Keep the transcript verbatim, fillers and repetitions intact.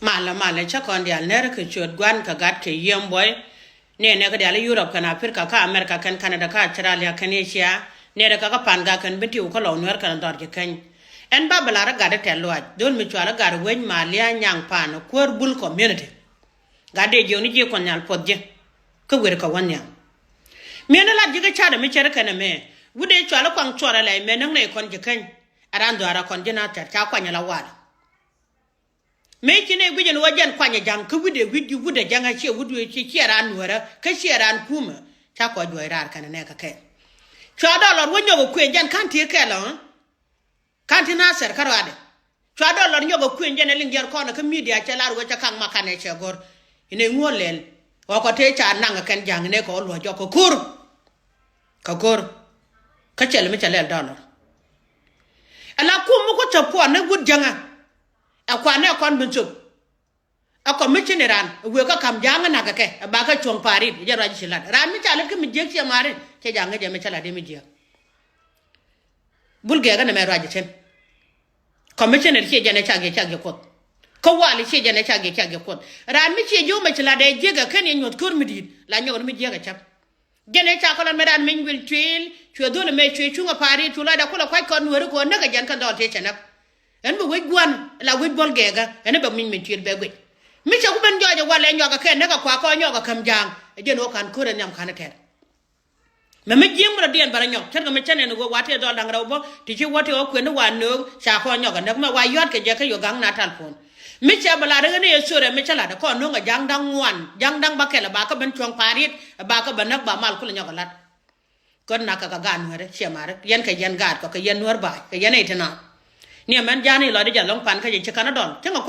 Malɛ malɛ cä kɔn diaal nɛr kɛ ciöt Gua̱n kɛ Gat kɛ Yiëë Buɔy. Nɛnɛ kɛ diaal i̱ Yurop kɛn Aprika kä Amerika kɛn Kanada kä Australia kɛn Asia. Nɛrɛ kɛ kä Pangak kɛn Bentiu kä Lɔw Nuɛr kɛn Dhɔr ji̱ Keny. Ɛn ba bɛ lar i̱ Gat i̱ tɛ̈th luaac dhol mi cɔal i̱ Gat Wec Malia Nyaŋ Paan Kuäär Bul community. Gat dee jiök ni ji̱ Kuɔth Nhial puɔth ji̱ kä wër kɛ wä nhiam. Miɛn i̱ lat ji̱ kä ca̱t ɛmɛ cär kɛn ɛmɛ. Wut dee cɔal i̱ Kuaŋ Cuɔl ɛ lɛy mɛ näk nɛy kɔn ji̱ Keny. Ɛ raan dhɔaar ɛ kɔn ji̱ na thɛr ca kuany ala wal. Mëë ci nɛy guic ɛn ɣöö jɛn kuany ɛ Ja̱ŋ kä wi̱cdɛ wi̱c ji̱ wut ɛ Ja̱ŋ ɛ ciɛ wut ɛ ciɛ, ciɛ raan Nuäärä kä ciɛ raan kumä. Ca kɔc juɔc raar kɛn ɛ nɛɛkɛ kɛɛl. Cua dɔlɔr wä nyɔk ɛ kuëë jɛn ka̱n ti kɛɛl ɔ. Ka̱n ti Nathɛr kä ruaadɛ. Cua dɔlɔr nyɔk ɛ kuëë jɛn ɛ liŋ diɛɛr kɔn ɛ kä midia cɛ lar wee cɛ kaŋ ma kanɛ cɛ go̱r. Inɛ ŋuɔ lɛl ɣɔkɔ tëë ca naŋ ɛ kɛn Ja̱ŋ inɛ kɛ ɣä luɔ̱c jɔk kɛ ko̱r. Kɛ ko̱r. Kä cɛl mi cɛ lɛl dɔlɔr. Ɛ la kum mi ku cä puɔn ni wut Ja̱ŋä. Ɛ kuanɛ kɔn bin thop. Ɛ kɔmicin iran ɛ wëë kä ka̱m Ja̱a̱ŋ ɛ na̱k ɛ kɛ ɛ bakɛ cuɔ̱ŋ pa̱a̱r in ɛ jɛ ruac ci la̱t raan mi ca lät kä mi jiäk ciɛ ma̱a̱r in cɛ Ja̱a̱ŋ ŋäc ɛ mi cä la̱t in mi jiäk. Bul gɛɛk ɛn ɛmɛ ruac ɛ cin. Kɔmicin ɛ ciɛ jɛn ɛ cak yɛ cak yɛ kuoth. Kä wal ɛ ciɛ jɛn ɛ cak yɛ cak yɛ kuoth raan mi ciɛ ji̱ wä mɛ ci la̱t ɛ jiäk ɛ kɛn yɛ nyuɔ̱th ko̱r mi di̱i̱t la nyɔk ɛn mi jiäk ɛ cäp. Jɛn ëë ca kɔlɔn mɛ raan miny wil cuëël cuɛ dhol ɛmɛ cuëë cuŋ ɛ pa̱a̱r yet cu lɔcdɛ kulɛ kua̱c kɔn Nuääri kɛ ɣöö näk ɛ jɛn kɛn dhɔl tëë cɛ näk. Ɛn bɛ wec gua̱n la wec buɔl gɛɛkä ɛn bɛ miny min cuëël bɛ guic. Mi cɛ ku ben jɔɔc ɛ walɛ nyɔk ɛ kɛ näk ɛ kua̱r kɔn nyɔk ɛ käm Ja̱a̱ŋ ɛ jɛn ɣöö ka̱n ko̱r ɛ nhiam ka̱n ɛ tɛr. Mɛ mi jiäŋ mi rɔ diɛn bɛ rɔ nyɔk ce̱tkɛ mi cä nɛn ɣöö wa tëë dhɔl da̱ŋ rɛw bä ti ci wä ti ɣä kuën ni wa nööŋ ca kɔn nyɔk ɛ näk mɛ wa yɔ̱a̱tkɛ jɛ kä yɔ ga̱ŋ na tal puɔ̱n. Mi cɛ bɛ lat ɣän i̱ ɛ thorɛ mi cä lat ɛ kɔn no̱o̱ŋ ɛ Ja̱ŋ da̱ŋ ŋuan Ja̱ŋ da̱ŋ bäkɛl ɛ bakɛ ben cuɔ̱ŋ pa̱a̱r yet ɛ bakɛ ben näk ba mal kulɛ nyɔk ɛ lat. Kön nak kɛ kɛ gaat Nuäärä ciɛ ma̱a̱rä yɛn kɛ yɛn gaat kɔ kɛ yɛn Nuäär ba̱a̱c kɛ yɛn ɛ i̱ ti naath. Ni ɛmɛn Ja̱a̱ŋ i̱ lɔcdä jɛ lɔ̱ŋ pan kä jɛ ci kän ɛ dɔl cäŋɛ kua̱c.